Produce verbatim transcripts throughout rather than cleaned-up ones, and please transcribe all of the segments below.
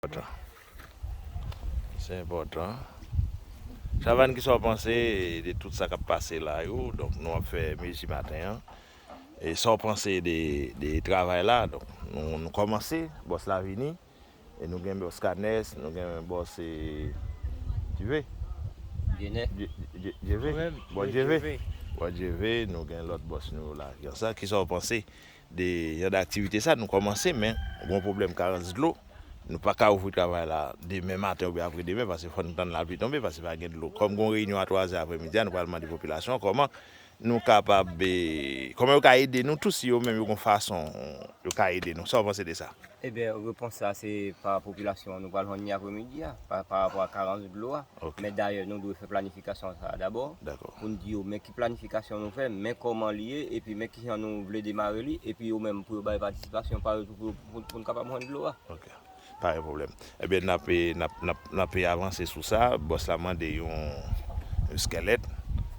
Enpòtan. Se enpòtan. Chavannes, kisa w panse de tout sa k ap pase la yo? Donk, nou ap fè mezi maten an. E sa w panse de, de travay la? Donk, nou, nou kòmanse, bòs la vini. E nou gen bòs Canès, nou gen bòs, e, Djeve. Djenè. Dje-, Dje-, Djeve? Mwen menm, Bòs mwen Djeve. Djeve. Bòs Djeve, nou gen lòt bòs nou la. Sa, kisa w panse de jan de aktivite sa? Nou kòmanse, men gen yon pwoblèm karans dlo. Nou pa ka ouvri travay la demen maten oubyen apre demen, paske fò n tann lapli tonbe, paske pa gen dlo. Kòm gen yon reyinyon a twa zè apremidi a, nou pral mande popilasyon an kòman nou kapab, e, kòman yo ka ede nou tou, si yo menm yo gen fason yo ka ede nou. Sa w panse de sa? Ebyen, repons la se pa popilasyon an nou pral jwenn li apremidi a, pa, pa rapò a karans dlo a. Ok. Men dayè, nou dwe fè planifikasyon sa a dabò. Dakò. Pou n di yo, men ki planifikasyon nou fè, men kòman li ye, epi men kijan nou vle demare li, epi yo menm pou yo bay patisipasyon pa yo tou pou, pou, pou n kapab jwenn dlo a. Ok. Pa gen pwoblèm. Ebyen, n ap, n ap, n ap, n ap avanse sou sa. Bòs la mande yon, yon eskèlèt.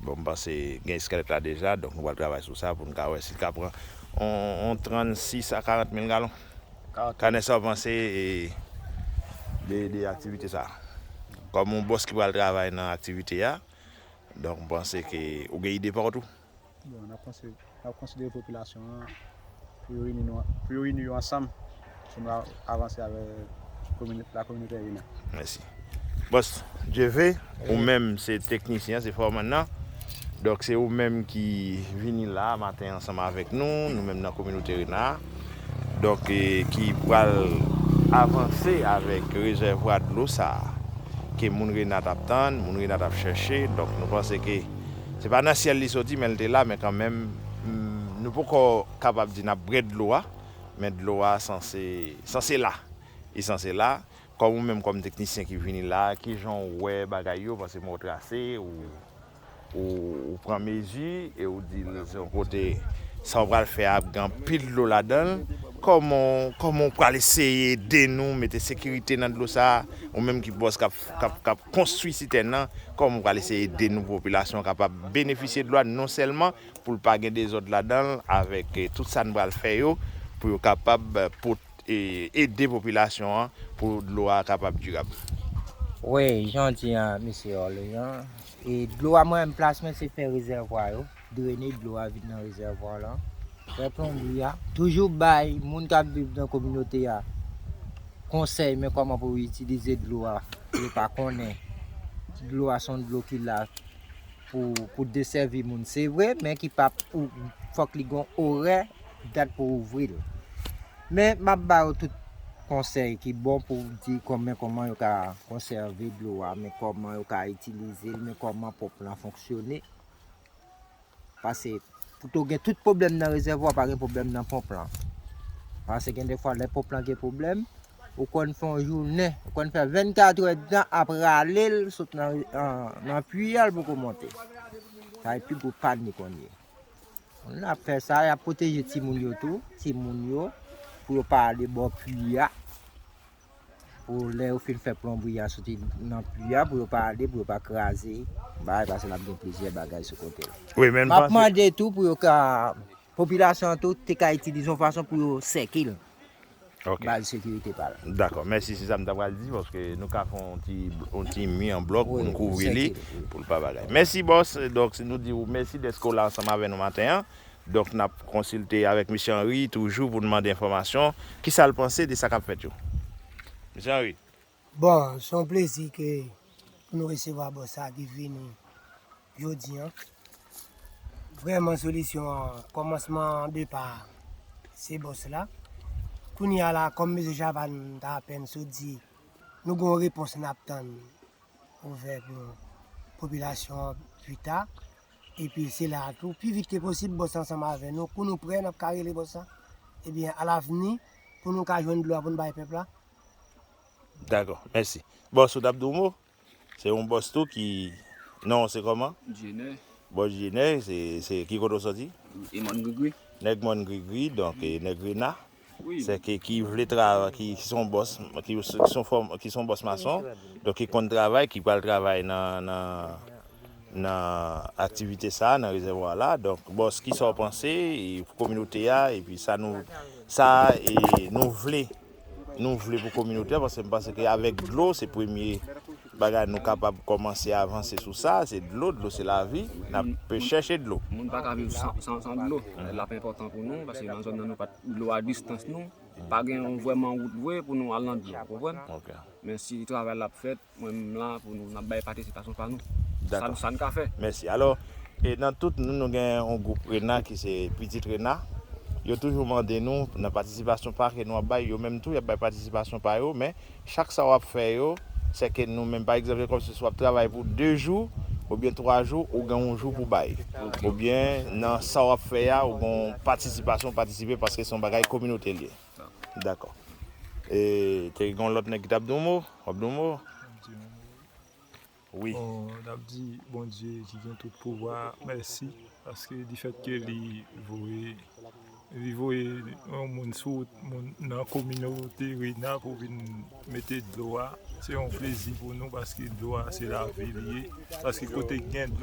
Bon, m panse gen eskèlèt la deja, donk nou pral travay sou sa pou n ka wè si l ka pran yon, yon trannsis a karant mil galon. Kanè, sa w panse, e, de, de aktivite sa? Kòm yon bòs ki pral travay nan aktivite a, donk, m panse ke ou gen ide pa w tou. Bon, n ap konsi-, n ap konsidere popilasyon an pou yo ini nou, pou yo ini yo ansanm, pou nou a-, avanse avèk komini-, lakominote Rena. Mèsi. Bòs Djeve, ou menm se teknisyen an, se fòman nan. Donk, se ou menm ki vini la maten ansanm avèk nou, nou menm nan kominote Rena. Donk, e, ki pral avanse avèk rezèvwa dlo sa a, ke moun Rena t ap tann, moun Rena t ap chèche. Donk, nou panse ke se pa nan syèl li soti, men l te la, men kanmenm, mm, nou poko kapab di n ap bwè dlo a, men dlo a sanse, sanse la. Li sanse la. Kòm ou menm kòm teknisyen ki vini la, kijan w wè bagay yo, paske m wè w trase, ou, ou, ou pran mezi e ou di l se yon kote sa w pral fè a ap gen anpil dlo ladan l. Kòman, kòman w pral eseye ede nou mete sekirite nan dlo sa a? Ou menm ki bòs k ap, k ap, k ap konstwi sitèn nan, kòman w pral eseye ede nou popilasyon an kapab benefisye dlo a non sèlman pou l pa gen dezòd ladan l avèk, eh, tout sa n pral fè yo pou yo kapab, eh, pot-, eh, ede popilasyon an pou dlo a kapab dirab? Wi, jan w di a, mesye Orlean, e dlo a mwen menm plas mwen se fè rezèvwa yo, drene dlo a vin nan rezèvwa lan, fè plonbri a, toujou bay moun k ap viv nan kominote a konsèy, men kòman pou yo itilize dlo a, pou yo pa konnen dlo a se yon dlo ki la pou, pou desèvi moun, se vre, men ki pa pou, fòk li gen orè, dat pou ouvri l. Men m ap ba yo tout konsèy ki bon pou di kòman, kòman yo ka konsève dlo a, men kòman yo ka itilize l, men kòman ponp lan fonksyone. Paske pou to gen tout pwoblèm nan rezèvwa, pa gen pwoblèm nan ponp lan. Paske gen de fwa, lè ponp lan gen pwoblèm, ou konn fè yon jounen, ou konn fè vennkat è ditan ap rale l sot nan, nan, nan pwi a, l poko monte. Sa e pi gwo pàn li konn ye. Moun ap fè sa, y ap pwoteje timoun yo tou, timoun yo, pou yo pa ale bò pwi a. Pou lè yo fin fè plonbri a soti nan pwi a, pou yo pa ale, pou yo pa kraze bagay, paske l ap gen plizyè bagay sou kote l. Wi, men m ap panse mande tou pou yo ka, popilasyon an tou te ka itilize yon fason pou yo sèke l. Ok. Baz sekirite pa l. Dakò, mèsi, se sa m ta pral di, paske nou ka fè yon ti, yon ti mi an blòk pou nou kouvri li, pou l pa bagay. Mèsi, bòs. Donk, nou di w mèsi dèske w la ansanm avè nou maten an. Donk, n ap konsilte avèk Mesye Henry toujou pou n mande enfòmasyon. Kisa l panse de sa k ap fèt yo? Mesye Henry. Bon, se yon plezi ke pou nou resevwa bòs sa ki vini jodi an. Vrèman, solisyon an, kòmansman depa a, se bòs la. Kounye a la, kòm mesye Chavannes ta apèn sot di, nou gen yon repons n ap tann ouvè pou popilasyon an pita. Epi se la a tou, pi vit ke posib, bòs ansanm avè nou. Kou nou prè, n ap ka rele bòs la. Ebyen, alavni, pou nou ka jwenn dlo a pou n bay pèp la. Dakò, mèsi. Bòs, ou t ap di yon mo? Se yon bòs tou ki, non, se kòman? Jenè. Bòs Jenè, se, se ki kote w soti? E Mòn Grigri. Nèg Mòn Grigri, donk, e nèg Rena. Wi. Sèke ki vle travay, ki, ki se yon bòs, ki, ki se yon fòm, ki se yon bòs mason, donk ki konn travay, ki pral travay nan, nan, nan aktivite sa, nan rezèvwa la. Donk, bòs, kisa w panse, e, pou kominote a, epi sa nou, sa, e, nou vle nou vle pou kominote a, paske m panse ke avèk dlo, se premye bagay nou kapab kòmanse avanse sou sa, se dlo, dlo se lavi, n ap chèche dlo. Moun pa ka viv san, san, san dlo. L ap enpòtan pou nou, paske nan zòn nan nou pa t dlo a distans nou. Pa gen vrèman wout vre pou nou al nan dlo, w konprann? Men si travay la ap fèt, mwen menm la pou nou, n ap bay patisipasyon pa nou. Sa, sa n ka fè. Mèsi. Alò, e nan tout nou, nou gen yon gwoup Rena ki se Pitit Rena. Yo toujou mande nou, nan patisipasyon pa ke nou ap bay, yo menm tou, y ap bay patisipasyon pa yo, men chak sa w ap fè yo, se ke nou menm, pa egzanp, kòmsi si w ap travay pou de jou, oubyen twa jou, ou gen yon jou pou bay. Oubyen nan sa w ap fè a, ou gen yon patisipasyon, patisipe, paske se yon bagay kominote l ye. Dakò. E te gen yon lòt nèg ki t ap di yon mo? W ap di yon mo? Wi. Bon, n ap di Bondye ki gen tout pouvwa mèsi, paske difèt ke li voye, li voye yon moun sou wout, moun nan kominote Rena pou vin mete dlo a, se yon plezi pou nou, paske dlo a se lavi li ye, paske kote gen dlo,